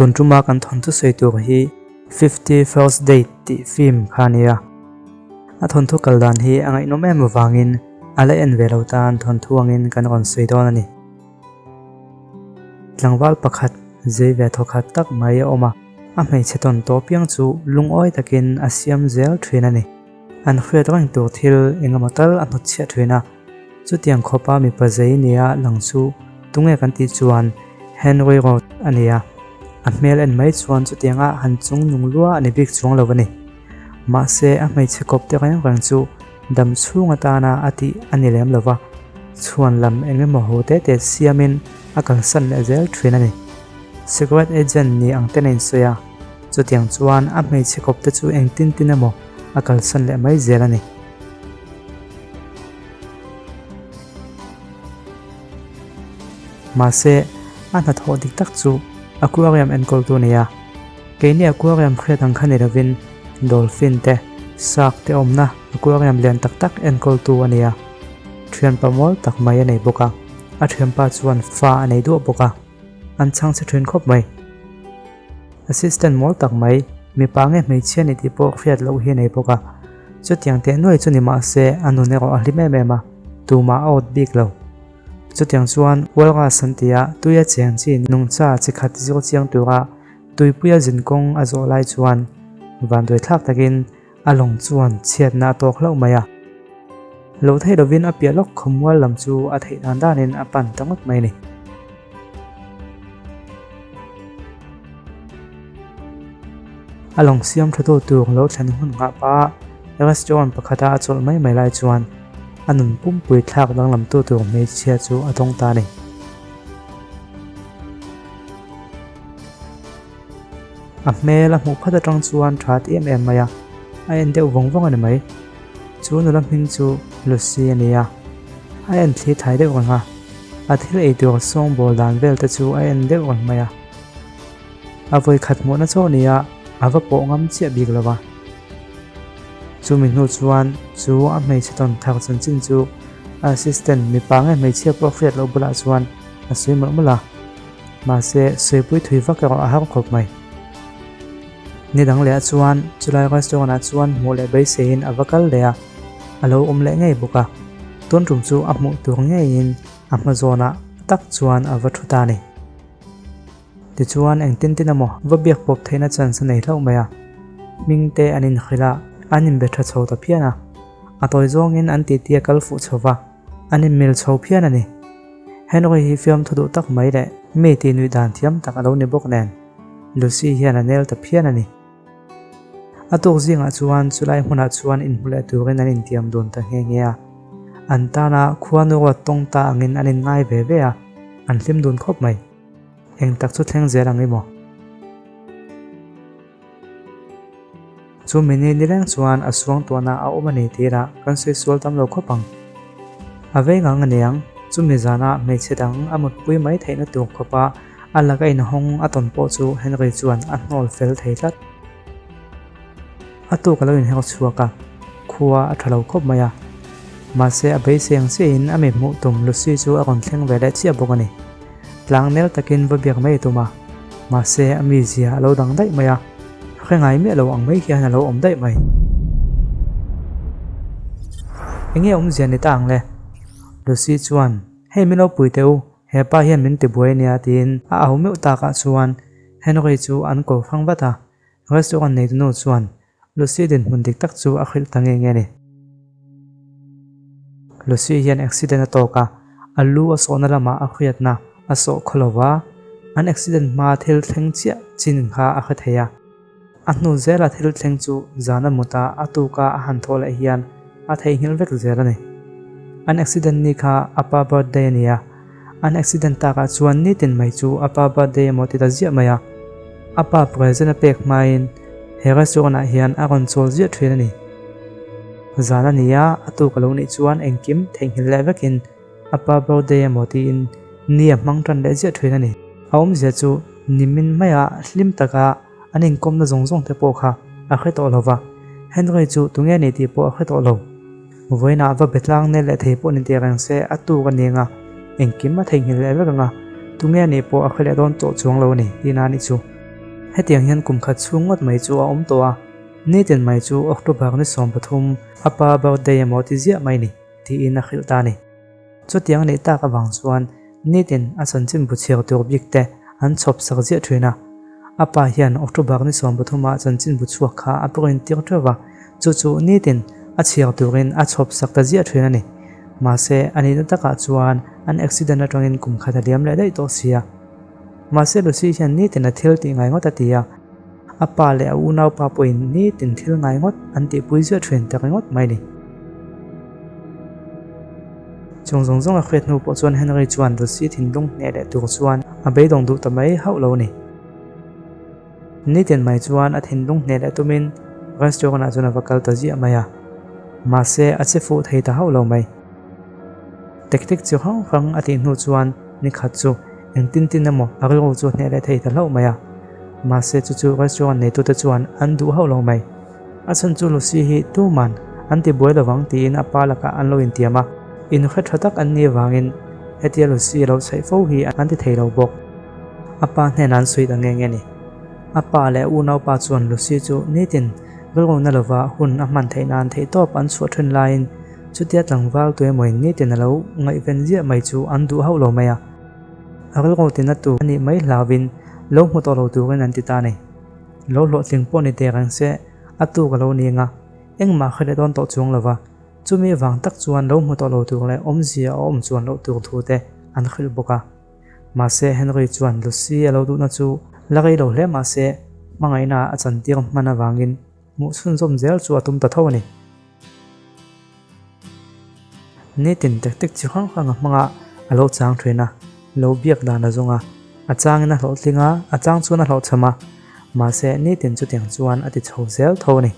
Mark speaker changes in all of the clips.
Speaker 1: Tun tuma kan thawnthu sawi tur hi 50 First Date tih film kha a nia. A thawnthu kal dan hi a ngaihnawm em avangin a la en ve lo tan thawnthu angin kan rawn sawi dawn a ni. Tlangval pakhat zei ve thawkhat tak mai a awm a, a hmeichhe tawn tawh piang chu lungawi takin a siam zel thin a ni. An hriat reng tur thil engemaw tal a hnawtchhiah thin a, chutiang khawpa mipa zei nia lang chu tunge kan tih chuan Henry Roth a ni a, a hmel en mai chuan chutianga han chung nung lua a ni bik chuang lo a ni. Mahse a hmeichhe kawp te reng reng chu dam chhung atana a tih a ni lem lo va, chhuan lam engemaw ho te te siamin a kalsan leh zel thin a ni. Secret agent ni ang ten a insawi a, chutiang chuan a hmeichhe kawp te chu engtin tin emaw a kalsan leh mai zel a ni. Mahse, a hnathawh dik tak chu aquarium enkawltu a ni a, keini aquarium hriat ang kha ni lovin dolphin te, shark te awmna aquarium lian tak tak enkawltu a ni a. Thianpa mawl tak mai a nei bawk a, a thianpa chuan fa a nei duah bawk a. An chhang chhe thin khawp mai. Assistant mawl tak mai, mipa nge hmeichhia ni tih pawh hriat loh hi a nei bawk a. Chutiang teh nuai chu ni mahse a nun erawh a hlim em em a, tumah a awt bik lo. Chutiang chuan Walrus an ti a, tuia cheng chi nungcha chi khat zir chiang tura tuipuia zinkawng a zawh lai chuan vanduaithlak takin A lawng chuan chhiatna a tawk hlauh mai a. Lo theih lovin a piah lawk khawmual lam chu a theih dan danin a pan ta ngawt mai a ni. A lawng siam tha tu tur lo thlen hun nghah pah a restaurant pakhata a chawlh mai mai lai chuan a nun pumpui thlak danglam tu tur hmeichhia chu a tawng ta a ni. A hmel a hmuh phat atang chuan tha ti em em mai a, a en deuh vawng vawng a ni mai. Chu nula hming chu Lucy a ni a, a en thli thai deuh reng a, a thil ei tur sawngbawl dan vel te chu a en deuh reng mai a. A vawi khat hmuhna chaw ni a, a va pawh ngam chiah bik lo va. Chumi hnu chuan chu a hmeichhe tawn thar chanchin chu a assistant mipa nge hmeichhia pawh hriat loh bulah chuan a sawi mawlh mawlh a. Mahse, suipui thui vak erawh a har khawp mai. Ni dang leh ah chuan chulai restaurant ah chuan hmuh leh beiseiin a va kal leh a, a lo awm leh ngei bawk a. Tun tum chu a hmuh tur ngeiin a hma zawnah tak chuan a va thu ta a ni. Tichuan engtin tin emaw va biak pawp theihna chance a nei hlauh mai a. Hming te an inhrilh a, an inbe tha chho ta phian a. A tawi zawngin an titi a kal fuh chho va, an inmil chho phian a ni. Henry hi fiamthu duh tak mai leh mi tih nuih dan thiam tak a lo ni bawk nen, Lucy hian a nel ta phian a ni. A tuk zingah chuan chulai hmunah chuan inhmu leh turin an intiam dun ta nghe nghe a. An tana khuanu ruat tawng ta angin an inngai ve ve a, an hlim dun khawp mai. Eng tak chu thleng zel ang i maw? Chu mini nileng chuan a suangtuahna a awm a ni tih lah kan sawi sual tam lo khawp ang. A vei ngang a niang, chumi zana hmeichhe dang a mutpui mai theihna tur khawpa a laka inhawng a tawn pawh chu Henry chuan a hnawl fel thei tlat. A tuk a lo inher chhuak a, khua a tha lo khawp mai a. Mahse a beisei ang chiahin a mi hmuh tum Lucy chu a rawn thleng ve leh chiah bawk a ni. Tlangnel takin va biak mai a tum a, mahse a mizia a lo dang daih mai a, hre ngai miah lo ang mai hian a lo awm daih mai. Enge awmzia ni ta ang le? Lucy chuan, Hei min lo pui teh u, hepa hian min ti buai ania tiin a au meuh takah chuan Henry chu an ko hrang vat a, restaurant neitunu chuan Lucy dinhmun dik tak chu a hrilh ta nge nge a ni. Lucy hian accident a tawk a, a lu a sawhna lamah a hriatna a sawh khaw lo va, an accident hmaa thil thleng chiah chin kha a hre thei a. A hnu zela thil thleng chu zan a mut a, a tuka a han thawh leh hian a theihnghilh vek zel a ni. An accident ni kha a pa birthday a ni a, an accident takah chuan nitin mai chu a pa birthday emaw ti ta ziah mai a. A pa present a pek hmain he restaurant ah hian a rawn chawl ziah thin a ni. Zan a ni a, a tuk a lo nih chuan engkim theihnghilh leh vekin a pa birthday emaw tiin ni a hmang tan leh ziah thin a ni. A awmzia chu nimin maia hlim taka an inkawmna zawng zawng te pawh kha a hre tawh lo va, Henry chu tunge ni tih pawh a hre tawh lo. Vawiinah va be tlang nel leh thei pawh ni teh reng se a tuk a ni anga, engkim a theihnghilh leh vek anga, tunge nih pawh a hre leh dawn tawh chuang lo a ni tihna a nih chu. Hetiang hian kum khat chhung ngawt mai chu a awm tawh a, nitin mai chu October ni 13 a pa birthday emaw ti ziah mai ni, tiin a hrilh ta a ni. Chutiang a nih tak avang chuan nitin a chanchinbu chhiar tur bik te an chhawp sak ziah thin a. A pa hian October ni 13 ah chanchinbu chhuak kha a print tir teuh va, chu chu nitin a chhiar turin a chhawp sak ta ziah thin a ni. Mahse, a nihna takah chuan an accident atangin kum khat a liam leh daih tawh si a. Mahse Lucy hian nitin a thil tih ngai ngawt a ti a, a pa leh a unaupa pawhin nitin thil ngai ngawt an tihpui ziah thin ta ringawt mai ni. Chung zawng zawng a hriat hnu pawh chuan Henry chuan Lucy thinlung hneh leh tur chuan a beidawng duh ta mai hauh lo a ni. Nitin mai chuan a thinlung hneh leh tumin restaurant ah chuan a va kal ta ziah mai a, mahse a che fuh thei ta hauh lo mai. Tactic chi hrang hrang a tih hnu chuan ni khat chu engtin tin emaw a rilru chu hneh leh thei ta hlauh mai a, mahse chu chu restaurant neitute chuan an duh hauh lo mai. A chhan chu Lucy hi tuman an ti buai lovang tiin a pa lakah an lo intiam a, inhre tha tak an nih avangin hetia Lucy a lo chhaih fo hi an ti thei lo bawk. A pa hnenah an sawi ta nge nge ni. A pa leh a unaupa chuan Lucy chu nitin rilru na lova hun a hman theih nan theihtawp an chhuah thin laiin chutia tlangval tuemawiin nitin a lo ngaihven ziah mai chu an duh hauh lo mai a. A rilru tina tu a nih mai hlauvin lo hmu tawh lo turin an ti ta a ni. Lo hlawhtling pawh ni teh reng se, a tuk a lo ni anga engmah hre leh dawn tawh chuang lova, chumi vang tak chuan lo hmu tawh lo tur leh awmzia a awm chuan loh tur thu te an hrilh bawk a. Mahse Henry chuan Lucy a lo duhna chu la rei lo hle mahse hmangaihna a chantir hman avangin hmuh chhunzawm zel chu a tum ta tho a ni. Nitin tactic chi hrang hrang a hmanga a lo chang thin a, lo biak dan a zawng a, a changin a hlawhtling a, a chang chuan a hlawhchham a, mahse nitin chutiang chuan a ti chho zel tho a ni.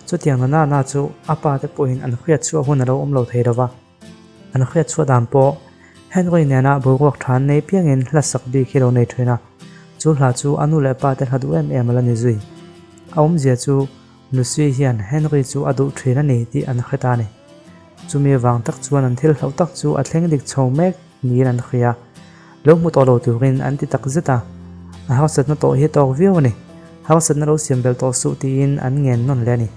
Speaker 1: Chutiang na na chu a pa te pawhin an hriat chhuah hun a lo awm lo thei lo va, an hriat chhuah dan pawh Henry nena boruak tha an nei piangin hla sak bik hi lo nei thin a, chu hla chu a nu leh pa te hla duh em em a la ni zui. A awmzia chu Lucy hian Henry chu a duh thin a ni tih an hre ta a ni. Chumi avang tak chuan an thil hlauh tak chu a thleng dik chho mek niin an hria. Lo hmu tawh lo turin an ti tak zet a, a harsatna tawh hi a tawk viau a ni. Harsatna lo siam belh tawh suh tiin an ngen nawn leh a ni.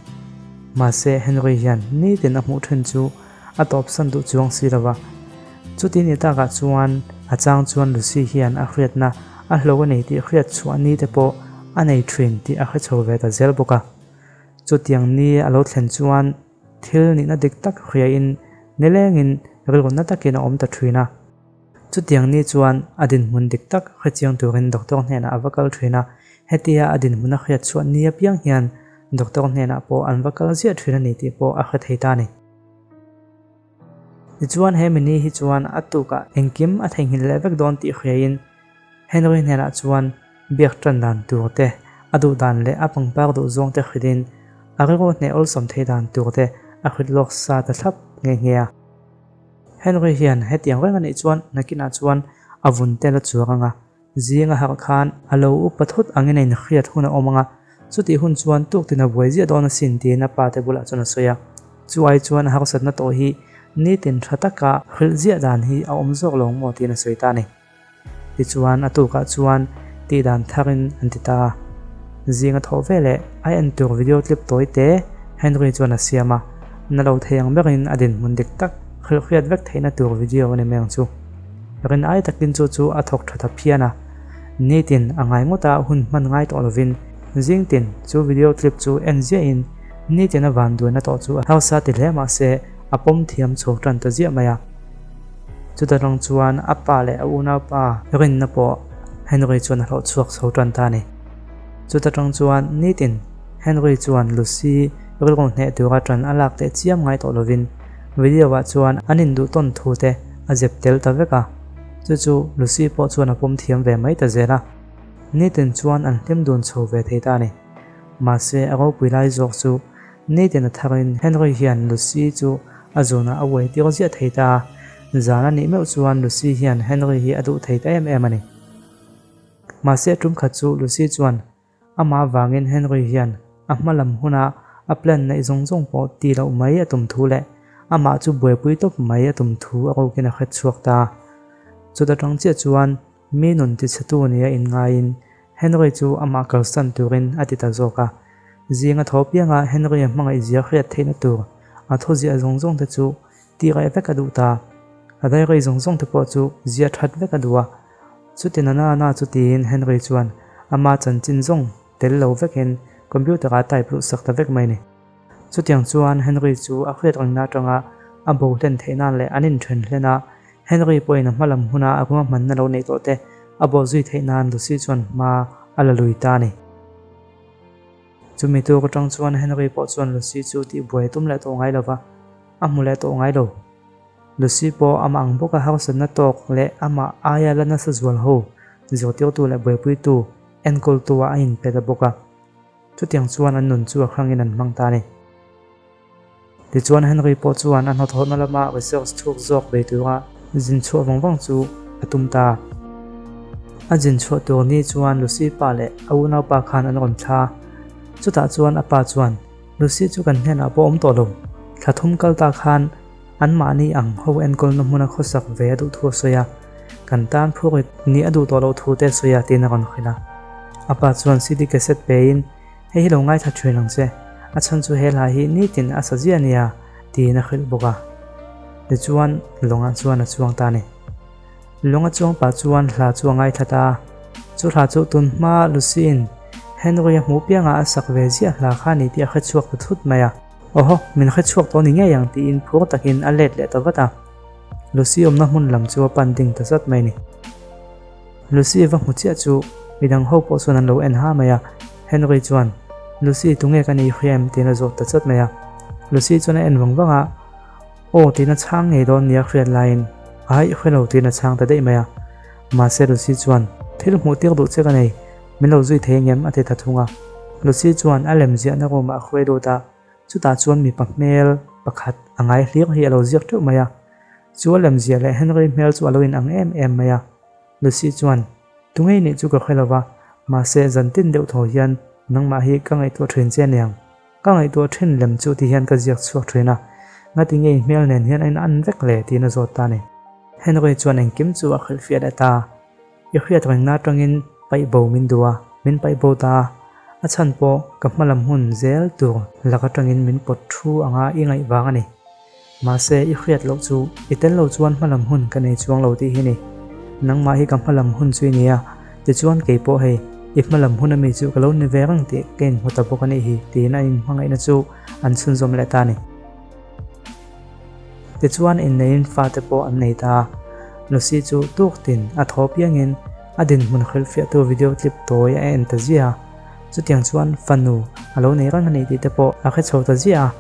Speaker 1: Mahse Henry hian nitin a hmuh thin chu a tawpsan duh chuang si lo va. Chuti ni takah chuan a chang chuan Lucy hian a hriatna a hlo a nei tih hriat chhuah ni te pawh a nei thin tih a hre chho ve ta zel bawk a. Chutiang ni a lo thlen chuan thil nihna dik tak hriain nilengin rilruna takin a awm ta thin a. Chutiang ni chuan a dinhmun dik tak hre chiang turin doctor hnenah a va kal thin a, hetia a dinhmun a hriat chhuah ni apiang hian doctor hnenah pawh an va kal ziah thin a ni tih pawh a hre thei ta a ni. Tichuan he mini hi chuan a tukah engkim a theihnghilh leh vek dawn tih hriain Henry hnenah chuan biak tan dan tur te, a duh dan leh a pangpar duh zawng te hrilhin a rilru hneh awlsam thei dan tur te a hrilh lawk sa ta thlap nghe nghe a. Henry hian hetiang reng a nih chuan nakinah chuan a vun tel a chuang ang a, Zing a harh khan a lo upa thut angin a inhriat hun a awm ang a, chutih hun chuan tuktin a buai ziah dawn asin tiin a pa te bulah chuan a sawi a. Chu ai chuan a harsatna tawh hi nitin tha taka hrilh ziah dan hi a awm zawk lo ang maw tiin a sawi ta a ni. Tichuan a tukah chuan tih dan tharin an ti ta a. Zing a thawh veleh a en tur video clip tawi te Henry chuan a siam a, na lo thei ang berin a dinhmun dik tak hrilhhriat vek theihna tur video a ni mai ang chu. Rin ai takin chu chu a thawk tha ta phian a, nitin a ngai ngawt a hun hman ngai tawh lovin zingtin chu video clip chu en ziahin nitin a van duaina tawh chu a hausa ti hle mahse a pawm thiam chho tan ta ziah mai a. Chuta tang chuan a pa leh a unaupa rinna pawh Henry chuan a hlawh chhuak chho tan ta a ni. Chuta tang chuan nitin Henry chuan Lucy rilru hneh tura tan a lak teh chiam ngai tawh lovin video ah chuan an induh tawn thu te a zep tel ta vek a, chu chu Lucy pawh chuan a pawm thiam ve mai ta zel a, nitin chuan an hlim dun chho ve thei ta a ni. Mahse a ropui lai zawk chu nitin a tharin Henry hian Lucy chu a zunah a uai tir ziah thei ta a, zan a nih meuh chuan Lucy hian Henry hi a duh thei ta em em a ni. Mahse tum khat chu Lucy chuan Amah avangin Henry hian a hma lam huna a plan neih zawng zawng pawh ti loh mai a tum thu leh amah chu buaipui tawp mai a tum thu a rukin a hret chhuak ta. Chuta tang chiah chuan mi nun tichhetu nia inngaiin Henry chu amah kalsan turin a ti ta zawk a. Zinga tho pianga Henry-a hmangaihzia hriat theihna tur a thu ziah zawng zawng te chu tih reh vek a duh ta. A diary zawng zawng te pawh chu ziah that vek a duh a. Chuti na na na chu tiin Henry chuan ama chanchin zawng tel lo vekin computer ah type luh sak ta vek mai ni. Chutiang chuan Henry chu a hriat rengna atanga a bo hlen theih nan leh an inthen hlen a, Henry pawhin a hmalam huna a ruahmanna lo neih tawh te a bawh zui theih nan Lucy chuan hma a la lui ta a ni. Chumi tuk atang chuan Henry pawh chuan Lucy chu tihbuai a tum leh tawh ngai lo va, a hmu leh tawh ngai lo. Lucy pawh amah ang bawka harsatna tawk leh amah aia la nasa zual ho zirtirtu leh buaipuitu enkawltu ah a inpe ta bawk a. Chutiang chuan an nun chu a hrangin an hmang ta a ni. Tichuan Henry pawh chuan a hnathawhna lama research chhuak zawk ve tura zin chhuah vang vang chu a tum ta. A zin chhuah tur ni chuan Lucy pa leh a unaupa khan an rawn thla. Chutah chuan a pa chuan, Lucy chu kan hnenah pawh awm tawh lo. Thla thum kal ta khan anmahni ang ho enkawlna hmuna khawsak ve a duh thu a sawi a. Kan tan phurit nih a duh tawh loh thu te a sawi a tiin a rawn hrilh a. A pa chuan CD cassette pein, Hei hi lo ngaithla thin ang che, a chhan chu he hla hi nitin a sa ziah ania tiin a hrilh bawk a. Tichuan lawngah chuan a chuang ta a ni. Lawng a chuang pah chuan hla chu a ngaithla ta a, chu hla chu tun hma Lucy-in Henry-a hmuh piangah a sak ve ziah hla kha a ni tih a hre chhuak ta thut mai a. Awhaw, min hre chhuak tawh ni ngei ang tiin phur takin a let leh ta vat a. Lucy awmna hmun lam chu a pan ding ta zat mai a ni. Lucy va hmu chiah chu midang ho pawh chuan an lo en ha mai a, Henry chuan, Lucy tunge ka nei hria em? tiin a zawt ta chat mai a. Lucy chuan a en vang vang a, Aw tiin a chhang ngei dawn nia hriat laiin, Aih hre lo tiin a chhang ta daih mai a. Mahse Lucy chuan, Thil hmuh tir duh che ka nei, min lo zui thei angem? a ti ta thung a. Lucy chuan a lem ziahna room ah a hruai lut a, chutah chuan mipa hmel pakhat a ngai hlir hi a lo ziak teuh mai a. Chu a lem ziah leh Henry hmel chu a lo inang em em mai a. Lucy chuan, Tungei nih chu ka hre lo va, mahse zan tin deuh thaw hian nangmah hi ka ngaihtuah thin che aniang. Ka ngaihtuah thin lem chu ti hian ka ziak chhuak thin a, ngati nge i hmel nen hian a in an vek le tiin a zawt ta a ni. Henry chuan engkim chu a hrilhfiah leh ta. I hriat rengna atangin paih bo min duh a, min paih bo ta a, a chhan pawh ka hmalam hun zel tur lak atangin min pawt thu anga i ngaih vang a ni. Mahse, i hriat loh chu i tel lo chuan hmalam hun ka nei chuang lo tih hi ni. Nangmah hi ka hmalam hun chu i ni a, tichuan kei pawh hei i hmalam hun ami chu ka lo ni ve reng tih ka inhmu ta bawk a nih hi tiin a inhmangaihna chu an chhunzawm leh ta a ni. Tichuan inneiin fate pawh an nei ta a, Lucy chu tuk tin a thaw piangin a dinhmun hrilhfiahtu video clip tawi a en ta ziah a, chutiang chuan fanu a lo nei reng a ni tih te pawh a hre chho ta ziah a.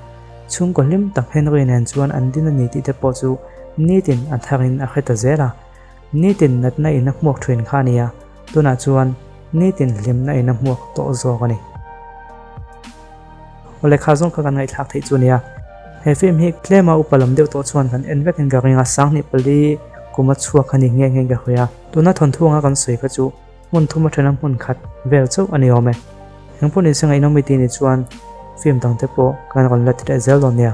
Speaker 1: Chhungkaw hlim tak Henry nen chuan an din a ni tih te pawh chu nitin a tharin a hre ta zel a. Nitin natna in a hmuak thin kha a ni a, tunah chuan nitin hlimna in a hmuak tawh zawk a ni. Aw lehkha zawng kha kan ngaihthlak theih chu a ni a. He film hi tlema upa lam deuh tawh chuan kan en vekin ka ring a, 2004 kum a chhuak a ni nghe nghe ka hria. Tuna thawnthu anga kan sawi kha chu Hmun thum atana hmun khat vel chauh a ni awm e. Engpawh nise ngaihnawm i tih ni chuan film dang te pawh kan rawn la ti leh zel dawn nia.